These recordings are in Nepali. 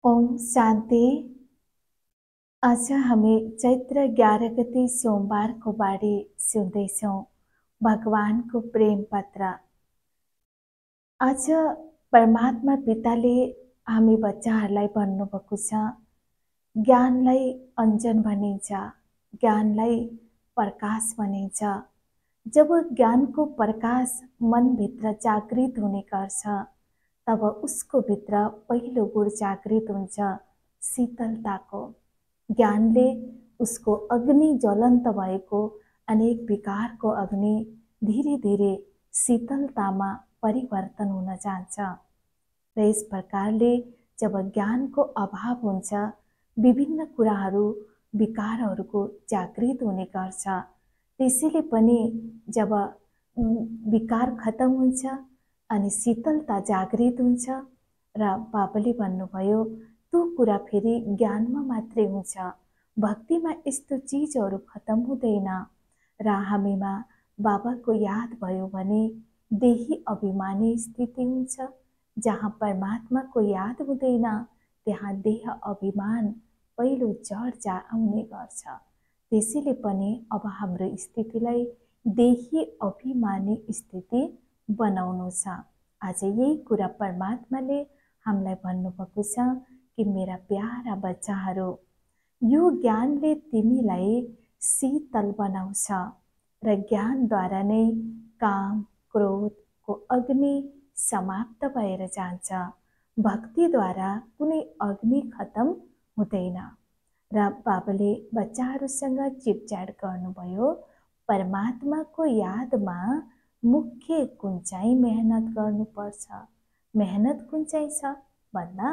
ओम शान्ति। आज हामी चैत्र 11 गते सोमबारको बारे सुन्दैछौँ। भगवानको प्रेम पत्र। आज परमात्मा पिताले हामी बच्चाहरूलाई भन्नुभएको छ, ज्ञानलाई अन्जन भनिन्छ, ज्ञानलाई प्रकाश भनिन्छ। जब ज्ञानको प्रकाश मनभित्र जागृत हुने गर्छ, तब उसको भित्र पहिलो गुण जागृत हुन्छ, शीतलताको। ज्ञानले उसको अग्नि ज्वलन्त भएको अनेक विकारको अग्नि धीरे धीरे शीतलतामा परिवर्तन हुन जान्छ। र यस प्रकारले जब ज्ञानको अभाव हुन्छ, विभिन्न कुराहरू विकारहरूको जागृत हुने गर्छ। त्यसैले पनि जब विकार खत्म हुन्छ अनि शीतलता जागृत हुन्छ, र बाबाले भन्नुभयो त्यो कुरा फेरि ज्ञानमा मात्रै हुन्छ, भक्तिमा यस्तो चिजहरू खत्म हुँदैन। र हामीमा बाबाको याद भयो भने देही अभिमानी स्थिति हुन्छ, जहाँ परमात्माको याद हुँदैन त्यहाँ देह अभिमान पहिलो जड आउने गर्छ। त्यसैले पनि अब हाम्रो स्थितिलाई देही अभिमानी स्थिति बनाउनु छ। आज यही कुरा परमात्माले हामीलाई भन्नुभएको छ कि मेरा प्यारा बच्चाहरू, यो ज्ञानले तिमीलाई शीतल बनाउँछ र ज्ञानद्वारा नै काम क्रोधको अग्नि समाप्त भएर जान्छ। भक्तिद्वारा कुनै अग्नि खत्म हुँदैन। र बाबाले बच्चाहरूसँग चिटच्याट गर्नुभयो, परमात्माको यादमा मुख्य कुन चाहिँ मेहनत गर्नुपर्छ। मेहनत कुन चाहिँ छ भन्दा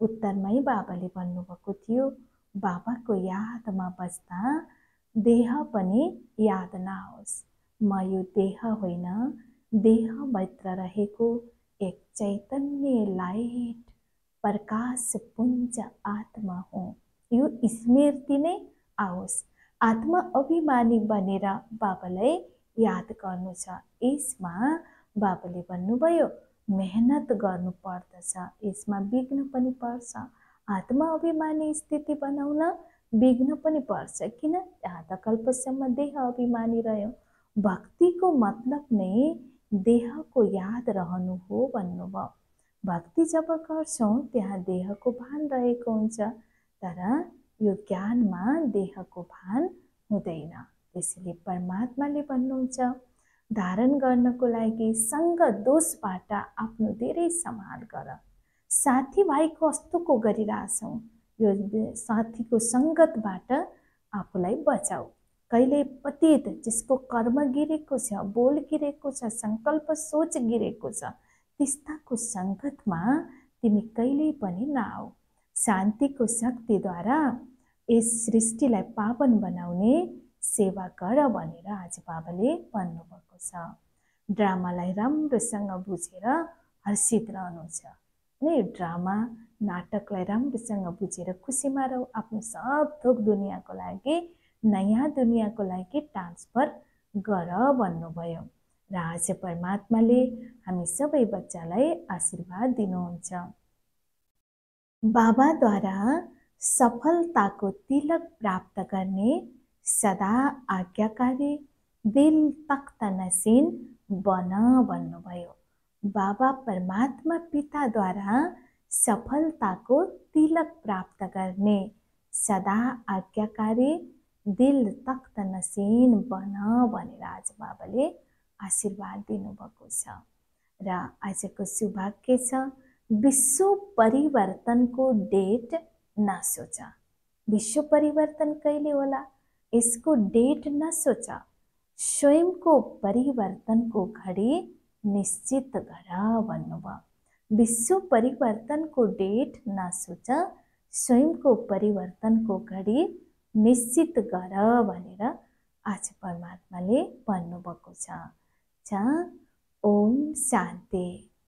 उत्तरमै बाबाले भन्नुभएको थियो, बाबाको यादमा बस्दा देह पनि याद नहोस्। म यो देह होइन, देहभित्र रहेको एक चैतन्य लाइट प्रकाश पुञ्ज आत्मा हुँ। यो स्मृति नै आओस्। आत्मा अभिमानी बनेर बाबालाई याद गर्नु छ। यसमा बाबाले भन्नुभयो मेहनत गर्नु पर्दछ, यसमा विघ्न पनि पर्छ। आत्मा अभिमानी स्थिति बनाउन विघ्न पनि पर्छ। किन? यहाँ त कल्पसम्म देह अभिमानी रह्यो। भक्तिको मतलब नै देहको याद रहनु हो भन्नुभयो। भक्ति जब गर्छौँ त्यहाँ देहको भान रहेको हुन्छ, तर यो ज्ञानमा देहको भान हुँदैन। त्यसैले परमात्माले भन्नुहुन्छ, धारण गर्नको लागि सङ्ग दोषबाट आफ्नो धेरै सम्हाल गर। साथीभाइ कस्तोको गरिरहेछौँ, यो साथीको सङ्गतबाट आफूलाई बचाऊ। कहिले पतित जसको कर्म गिरेको छ, बोल गिरेको छ, सङ्कल्प सोच गिरेको छ, त्यस्ताको सङ्गतमा तिमी कहिल्यै पनि नआऊ। शान्तिको शक्तिद्वारा यस सृष्टिलाई पावन बनाउने सेवा गर भनेर आज बाबाले भन्नुभएको छ। ड्रामालाई राम्रोसँग बुझेर हर्षित रहनु छ। नै ड्रामा नाटकलाई राम्रोसँग बुझेर खुसीमा रहौ। आफ्नो सब थोक दुनियाँको लागि, नयाँ दुनियाँको लागि ट्रान्सफर गर भन्नुभयो। र आज परमात्माले हामी सबै बच्चालाई आशीर्वाद दिनुहुन्छ। बाबाद्वारा सफलताको तिलक प्राप्त गर्ने सदा आज्ञाकारी, दिल तख्त नसीन बन भन्नुभयो। बाबा परमात्मा पिताद्वारा सफलताको तिलक प्राप्त गर्ने सदा आज्ञाकारी, दिल तख्त नसीन बन भनेर आज बाबाले आशीर्वाद दिनुभएको छ। र आजको सौभाग्य छ, विश्व परिवर्तनको डेट नसोच। विश्व परिवर्तन कहिले होला यसको डेट नसोच। स्वयंको परिवर्तनको घडी निश्चित गर भन्नुभयो। विश्व परिवर्तनको डेट नसोच, स्वयंको परिवर्तनको घडी निश्चित गर भनेर आज परमात्माले भन्नुभएको छ। ओम शान्ति।